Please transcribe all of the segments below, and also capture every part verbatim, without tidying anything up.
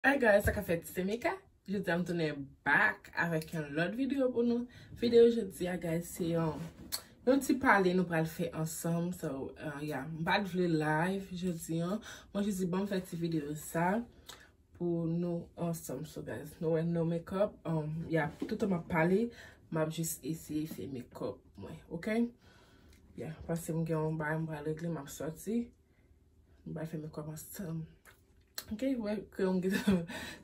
Hey guys, sa k ap fèt, se Mika. Jodi a m tounen back avèk yon lòt videyo pou nou. Videyo jodi a, guys, se yon, yon ti pale nou pral fè ansanm. So, uh, yeah, m pa t vle live jodi an. Mwen jis di, ban m fè ti videyo sa pou nou ansanm. So, guys, nou wè no makeup. Um, yeah, tout tan m ap pale, m ap jis eseye fè makeup mwen, ok? Yeah, paske m gen yon bagay m pral regle, m ap sòti. M pral fè makeup ansanm. Ok, wè, kreyon m gen.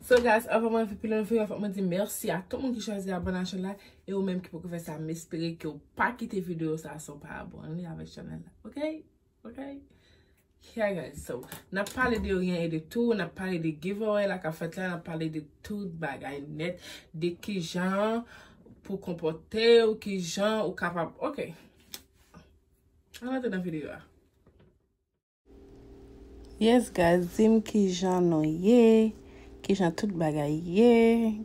So, guys, avan mwen fè pi lwen videyo, fòk mwen di mèsi a tout moun ki chwazi abòne a chanèl la. E ou menm ki poko fè sa, m espere ke w pa kite videyo sa san w pa abòne avèk chanèl la. Ok? Ok? Yeah, guys, so, n ap pale de rien et de tout, n ap pale de giveaway la k ap fèt la, n ap pale de tout bagay nèt, de kijan pou konpòte w, kijan ou kapab, ok. Ann antre nan videyo a. Yes, guys, di m kijan nou ye, kijan tout bagay ye,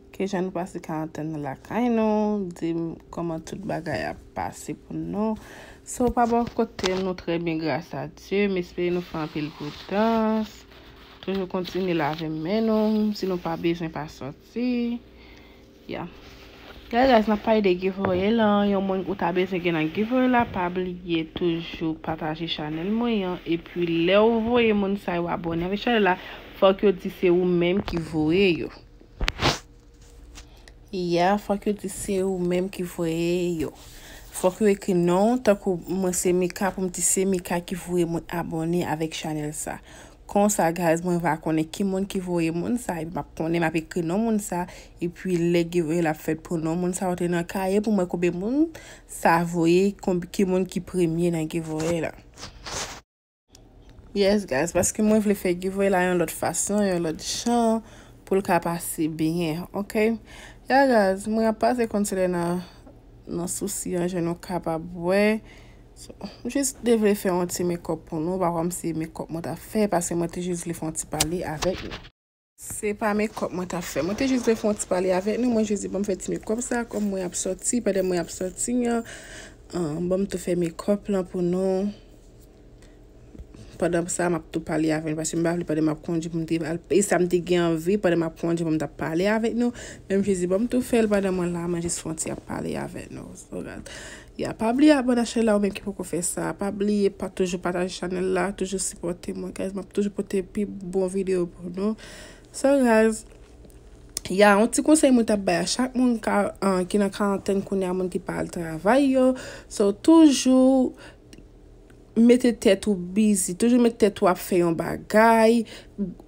kijan nou pase karantèn nan lakay nou, di m kòman tout bagay ap pase pou nou. So, pa bò kote m, nou trè byen, gras a Dye. M espere nou fè anpil pridans. Toujou kontinye lave men nou. Si nou pa bezwen, pa sòti. Yeah. Yeah, guys, n ap pale de giveaway lan. Yon moun ou ta bezwen gen nan giveaway la, pa bliye toujou pataje chanèl mwen an. Epi, lè w voye moun sa yo abòne avèk chanèl la, fòk yo di se ou menm ki voye yo. Yeah, fòk yo di se ou menm ki voye yo. Fòk yo ekri non w, tankou mwen se Mika, pou m di se Mika ki voye mwen abòne avèk chanèl sa. Konsa, guys, mwen va konnen ki moun ki voye moun sa, epi m ap konnen, m ap ekri non moun sa, epi lè giveaway la ap fèt pou non moun sa, yo te nan kaye pou mwen konbyen moun sa voye, konb-, ki moun ki premye nan giveaway la. Yes, guys, paske mwen vle fè giveaway la yon lòt fason, yon lòt jan, pou l ka pase byen, ok? Yeah, guys, mwen ap pase konsilè nan, nan sousi an, jan nou kapab wè. So, m jis te vle fè yon ti makeup pou nou, pa kòm se makeup mwen t ap fè, paske mwen te jis vle fè yon ti pale avèk nou. Se pa makeup mwen t ap fè. Mwen te jis vle fè yon ti pale avèk nou. Mwen jis di, ban m fè ti makeup sa, kòm mwen ap sòti, pandan mwen ap sòti an, ah, ban m tou fè makeup lan pou nou. Pandan sa, m ap tou pale avè nou, paske m pa vle pandan m ap kondui pou m te al, e sa m te gen anvi, pandan m ap kondui pou m t ap pale avèk nou. Men m jis di, ban m tou fè l pandan mwen la, mwen jis fè yon ti ap pale avèk nou. So, guys, yeah, pa bliye abòne a chanèl la, ou menm ki poko fè sa. Pa bliye pa toujou pataje chanèl la, toujou sipòte mwen, guys. M ap toujou pote pi bon videyo pou nou. So, guys, yeah, yon ti konsèy mwen t ap bay a chak moun ka, ah, ki nan karantèn kounye a, moun ki pa al travay yo. So, toujou mete tèt ou busy, toujou mete tèt ou ap fè yon bagay,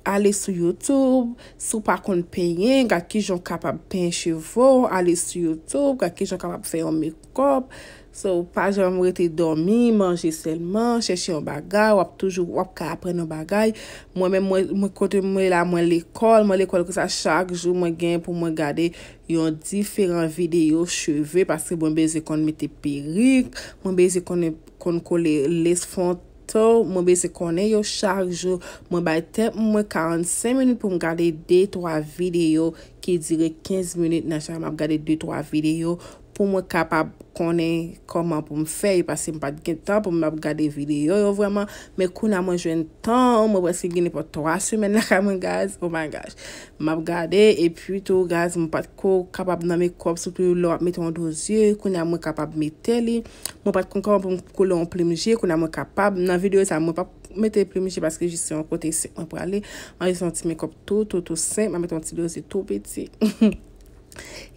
ale sou YouTube, si w pa konn penyen, gad kijan w kapab penyen cheve w, ale sou YouTube, gad kijan w kapab fè yon makeup. So, pa janm rete dòmi, manje sèlman, chèche yon bagay, w ap toujou, w ap ka aprann yon bagay. Mwen menm, mwen, mwen kote mwen la, mwen lekòl, mwen lekòl konsa chak jou mwen gen pou mwen gade yon diferan videyo cheve, paske mwen bezwen konn mete perik, mwen bezwen konn, konn kole lace front, mwen bezwen konnen yo chak jou. Mwen bay tèt mwen karannsenk minit pou m gade de, twa videyo ki dire kenz minit nan chak, m ap gade de, twa videyo pou mwen kapab konnen kòman pou m fè yo, paske m pa t gen tan pou m ap gade videyo yo vrèman. Men kounye a mwen jwenn tan, mwen prèske gen nenpòt twa semèn lakay mwen, guys. Oh my gosh. M ap gade, epi tou, guys, mwen pa t ko kapab nan makeup, sitou lè w ap mete yon do zye, kounye a mwen kapab mete li. Mwen pa t konn kòman pou m kole yon plim je, kounye a mwen kapab. Nan videyo sa, mwen p ap mete plim je paske jis se yon kote senp mwen prale. Mwen jis yon ti makeup tou, tou, tou senp, mwen mete yon ti do zye tou piti.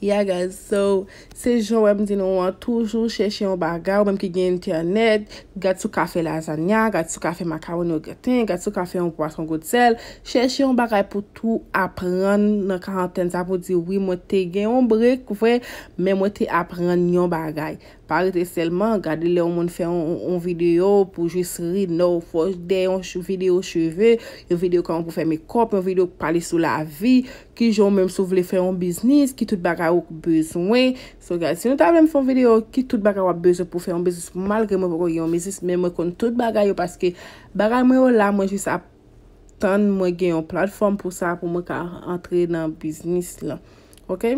Yeah, guys, so, se jan w wè m di nou an, toujou chèche yon bagay, ou menm ki gen entènèt, gad si w ka fè lazanya, gad si w ka fè makawoni o graten, gad si w ka fè yon pwason gwo sèl, chèche yon bagay pou tou aprann nan karantèn sa, pou di, wi, mwen te gen yon break, vre, men mwen te aprann yon bagay. Pa rete sèlman gade lè yon moun fè yon, yon, yon videyo pou jis ri, no, fò dèyè yon ch-, videyo cheve, yon videyo kòman pou fè makeup, yon videyo pale sou lavi, kijan w menm si w vle fè yon biznis, ki tout bagay ou bezwen. So, guys, si nou ta vle m fè yon videyo, ki tout bagay w ap bezwen pou fè yon biznis, malgre mwen poko gen yon biznis, men mwen konn tout bagay yo, paske bagay mwen yo la, mwen jis ap tann mwen gen yon platfòm pou sa, pou mwen ka antre nan biznis lan. Ok?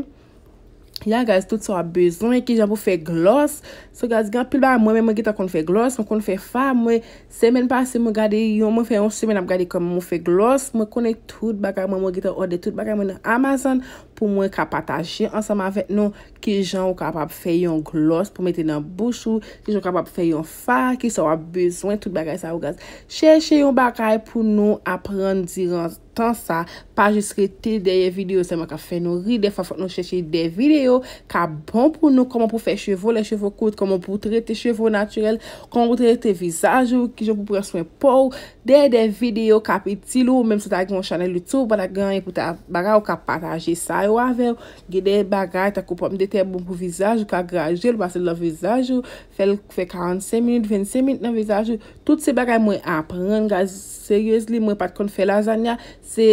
Ya, guys, tout sa w ap bezwen, kijan pou fè glòs. So, guys, gen anpil bagay, mwen menm, mwen gentan konn fè glòs, mwen konn fè fa, mwen, semèn pase, mwen gade yon, mwen fè yon semèn ap gade kòman mwen fè glòs, mwen konnen tout bagay, mwen, mwen gentan òdè tout bagay mwen nan Amazon pou mwen ka pataje ansanm avèk nou kijan ou kapab fè yon glòs pou mete nan bouch ou, kijan ou kapab fè yon fa, kisa w ap bezwen, tout bagay sa yo, guys. Chèche yon bagay pou nou aprann diran tan sa, pa jis rete dèyè videyo sèlman k ap fè nou ri. Dèfwa, fòk nou chèche de videyo k ap bon pou nou, kòman pou fè cheve w, lè cheve w kout, kòman pou trete cheve w natirèl, kòman pou trete vizaj ou, kijan pou pran swen po w. De, de videyo k ap itil ou, menm si w ta gen yon chanèl YouTube, ou pa ta gen anyen pou ta bagay, ou ka pataje sa yo avè w. Gen de bagay, tankou pòmdetè bon pou vizaj, ou ka graje l, ou pase l nan vizaj ou, fè l fè karannsenk minit, vennsenk minit nan vizaj ou. Tout se bagay mwen aprann, guys. Seriously, mwen pa t konn fè lazanya. Se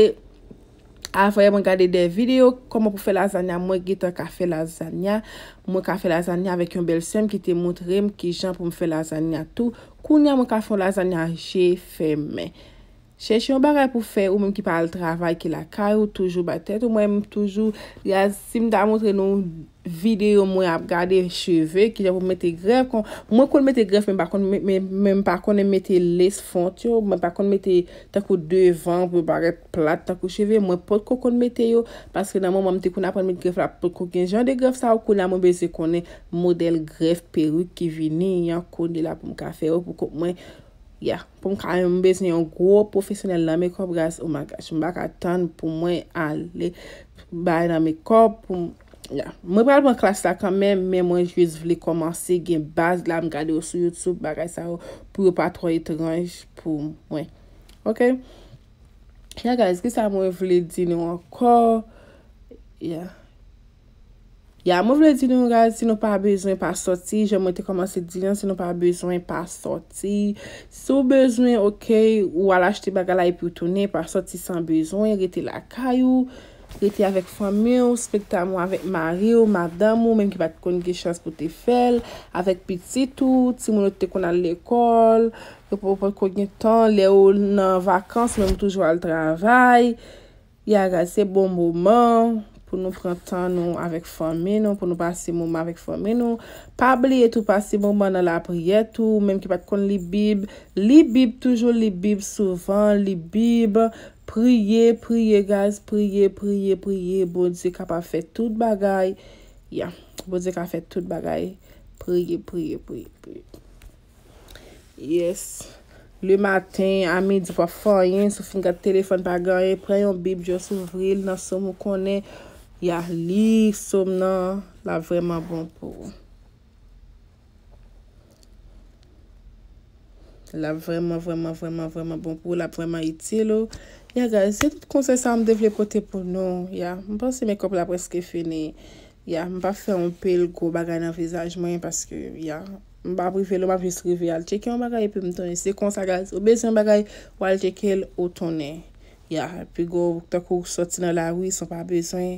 apre mwen gade de videyo kòman pou fè lazanya, mwen gentan ka fè lazanya. Mwen ka fè lazanya avèk yon bèl sè m ki te montre m kijan pou m fè lazanya tou. Kounye a, mwen ka fè yon lazanya je fèmen. Chèche yon bagay pou fè, ou menm ki pa al travay, ki lakay ou, toujou bay tèt ou. Mwen, m toujou, ya, si m ta montre nou videyo mwen ap gade cheve, kijan pou mete grèf. Kon, mwen konn mete grèf, men pa konn, men, men, men m pa konnen mete lace front yo, mwen pa konn mete tankou devan pou yo parèt plat tankou cheve. Mwen potko konn mete yo, paske nan moman m te konn aprann met grèf la, potko gen jan de grèf sa yo. Kounye a mwen bezwen konnen modèl grèf, perik ki vini an, kounye la pou m ka fè yo pou kont mwen. Ya, pou m ka, m bezwen yon gwo pwofesyonèl nan makeup, guys. Oh my gosh, m pa ka tann pou mwen ale bay nan makeup, pou m, ya. Mwen pral pran klas la kanmenm, men mwen jis vle kòmanse gen baz la, m gade yo sou YouTube, bagay sa yo, pou yo pa twò etranj pou mwen. Ok? Ya, guys, kisa mwen vle di nou ankò? Ya. Ya, mwen vle di nou, guys, si nou pa bezwen, pa sòti. Jan mwen te kòmanse di an, si nou pa bezwen, pa sòti. Si w bezwen, ok, ou al achte bagay la epi w tounen, pa sòti san bezwen, rete lakay ou, rete avèk fanmi w, spèktam ou avèk mari w, madanm ou, menm ki pa t konn gen chans pou te fè l, avèk pitit ou, timoun ou te konn al lekòl, yo po-, potko gen tan, lè ou nan vakans, menm ou toujou al travay. Ya, guys, se bon moman pou nou pran tan nou avèk fanmi nou, pou nou pase moman avèk fanmi nou. Pa bliye tou pase moman nan lapriyè tou, menm ki pa t konn li Bib. Li Bib toujou, li Bib souvan, li Bib. Priye, priye, guys, priye, priye, priye. Bondye kapab fè tout bagay. Ya, Bondye ka fè tout bagay. Priye, priye, priye, priye. Yes. Le maten, a midi, w p ap fè anyen. Si w fin gad telefòn, pa gen anyen, pran yon Bib, just ouvri l nan sòm ou konnen. Ya, li sòm nan, l ap vrèman bon pou ou. L ap vrèman, vrèman, vrèman, vrèman bon pou ou. L ap vrèman itil ou. Ya, guys, se tout konsèy sa m te vle pote pou nou. Ya, m panse makeup la prèske fini. Ya, m p ap fè yon pil gwo bagay nan vizaj mwen paske, ya, m p ap rive lwen, m ap jis rive al tcheke yon bagay epi m tounen. Se konsa, guys, ou bezwen yon bagay, w al tcheke l, ou tounen. Ya, pi gwo, tankou w sòti nan lari san w pa bezwen.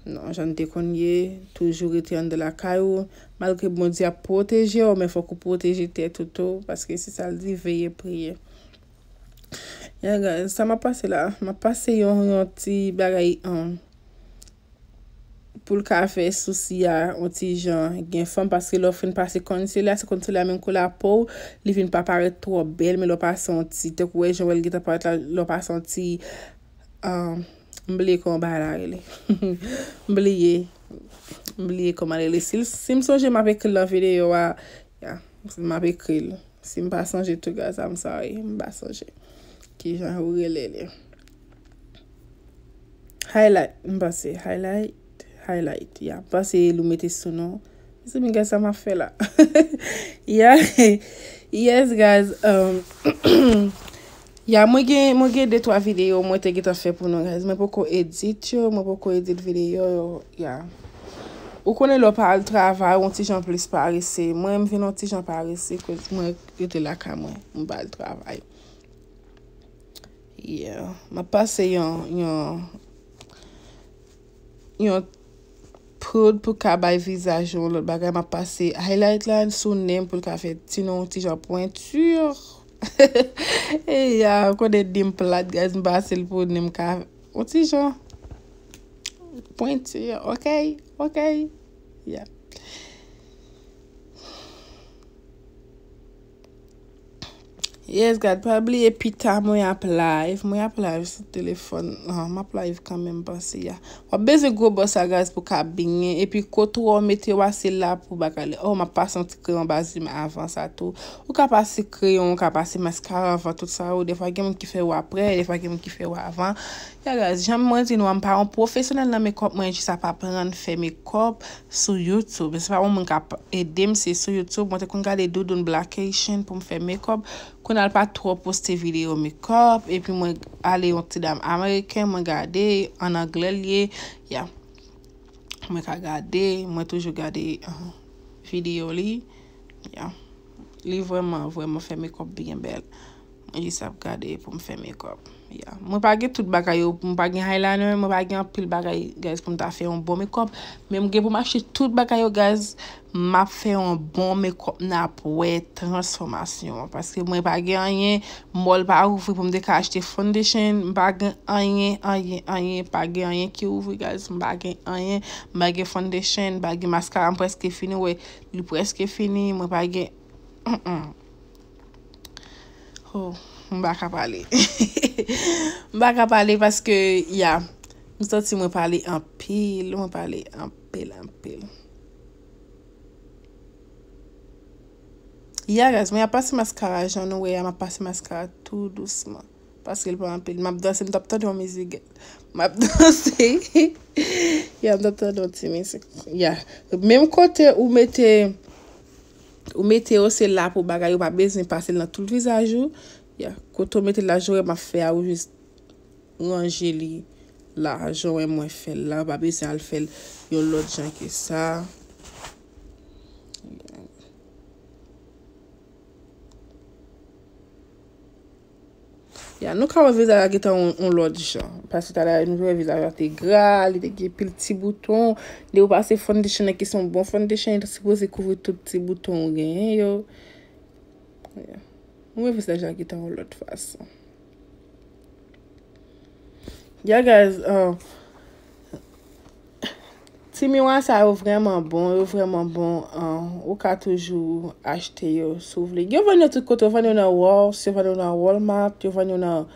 Non, jan n te konn ye, toujou rete anndan lakay ou. Malgre Bondye ap pwoteje w, men fòk ou pwoteje tèt ou tou, paske se sa l di, veye, priye. Ya, guys, sa m ap pase la, m ap pase yon, yon ti bagay, an, pou l ka fè sousi a yon ti jan gen fòm, paske lè w fin pase concealer, se concealer menm koulè po w, li vin pa parèt twò bèl, men lè w pase yon ti, tankou w wè jan w wè l gentan parèt la, lè w pase yon ti, ah, m bliye kòman bagay la rele. M bliye, m bliye kòman l rele. Si, si m sonje, m ap ekri l nan videyo a, ya, m ap ekri l. Si m pa sonje tou, guys, I'm sorry, m pa sonje. Kijan yo rele li? Highlight, m panse. Highlight, highlight, ya. M panse li mete sou non. Mezanmi, guys, sa m ap fè la? Ya, yes, guys, um, ya, mwen gen, mwen gen de twa videyo mwen te gentan fè pou nou, guys. Mwen poko edit yo, mwen poko edit videyo yo, ya. Ou konnen lè w pa al travay, w yon ti jan plis parese. Mwen, m vin yon ti jan parese, koz mwen rete lakay mwen, m pa al travay. Yeah. M ap pase yon, yon, yon poud pou ka bay vizaj yon lòt bagay. M ap pase highlight la sou nen m pou l ka fè ti non, yon ti jan pwenti. E ya, ou konnen nen m plat, guys, m pase l pou nen m ka yon ti jan Pwenti, ok, ok. Yeah. Yes, guys, pa bliye pita mwen ap live. Mwen ap live sou telefòn. Ah, m ap live kanmenm, panse ya. W ap bezwen gwo bò sa, guys, pou ka byen. Epi kote w mete w a, se la pou bagay la. Oh, m ap pase yon ti kreyon baz li avan sa tou. Ou ka pase kreyon, ou ka pase maskara avan tout sa yo. Defwa gen moun ki fè yo aprè, defwa gen moun ki fè yo avan. Ya, guys, jan mwen di nou an, m pa yon pwofesyonèl nan makeup, mwen jis ap aprann fè makeup sou YouTube. Se pa yon moun k ap ede m, se sou YouTube. Mwen te konn gade Doudoune Blackation pou m fè makeup. Kounye a l pa twò poste videyo makeup, epi mwen ale yon ti dam ameriken, mwen gade, an anglè l ye. Ya. Mwen ka gade, mwen toujou gade, uh, videyo li. Ya. Li vrèman, vrèman fè makeup byen bèl. Mwen jis ap gade pou m fè makeup. Ya. Mwen pa gen tout bagay yo, mwen pa gen eyeliner, mwen pa gen anpil bagay, guys, pou m ta fè yon bon makeup. Men m gen pou m achte tout bagay yo, guys. M ap fè yon bon makeup, n ap wè transfòmasyon an. Paske mwen pa gen anyen, mòl pa ouvri pou m te ka achte foundation. M pa gen anyen, anyen, anyen. Pa gen anyen ki ouvri, guys. M pa gen anyen. M pa gen foundation, m pa gen maskara, m prèske fini. Wè, li prèske fini. Mwen pa gen, mm, mm. Oh, m pa ka pale. M pa ka pale paske, ya, m santi mwen pale anpil, mwen pale anpil, anpil. Ya, guys, mwen ap pase maskara, jan nou wè a, m ap pase maskara tou dousman. Paske l pa anpil. M ap danse, m t ap tande yon mizik. M ap danse. Ya, m t ap tande yon ti mizik. Ya. Menm kote ou mete, ou mete yo, se la pou bagay, ou pa bezwen pase l nan tout vizaj ou. Ya. Kote ou mete l la, jan w wè m ap fè a, ou jis ranje li la, jan w wè mwen fè l la, ou pa bezwen al fè l yon lòt jan ke sa. Ya, nou ka wè vizaj la gentan yon, yon lòt jan. Paske talè nou wè vizaj la te gra, li te gen pil ti bouton. Depi ou pase foundation nan ki se yon bon foundation, li ta sipoze kouvri tout ti bouton ou genyen yo. Ya. Nou wè vizaj la gentan yon lòt fason. Ya, guys, uh, ti miwa sa yo vrèman bon, yo vrèman bon, uh, ou ka toujou achte yo si w vle. Yo vann yo tout kote, yo vann yo nan Ross, yo vann yo nan Walmart, yo vann yo nan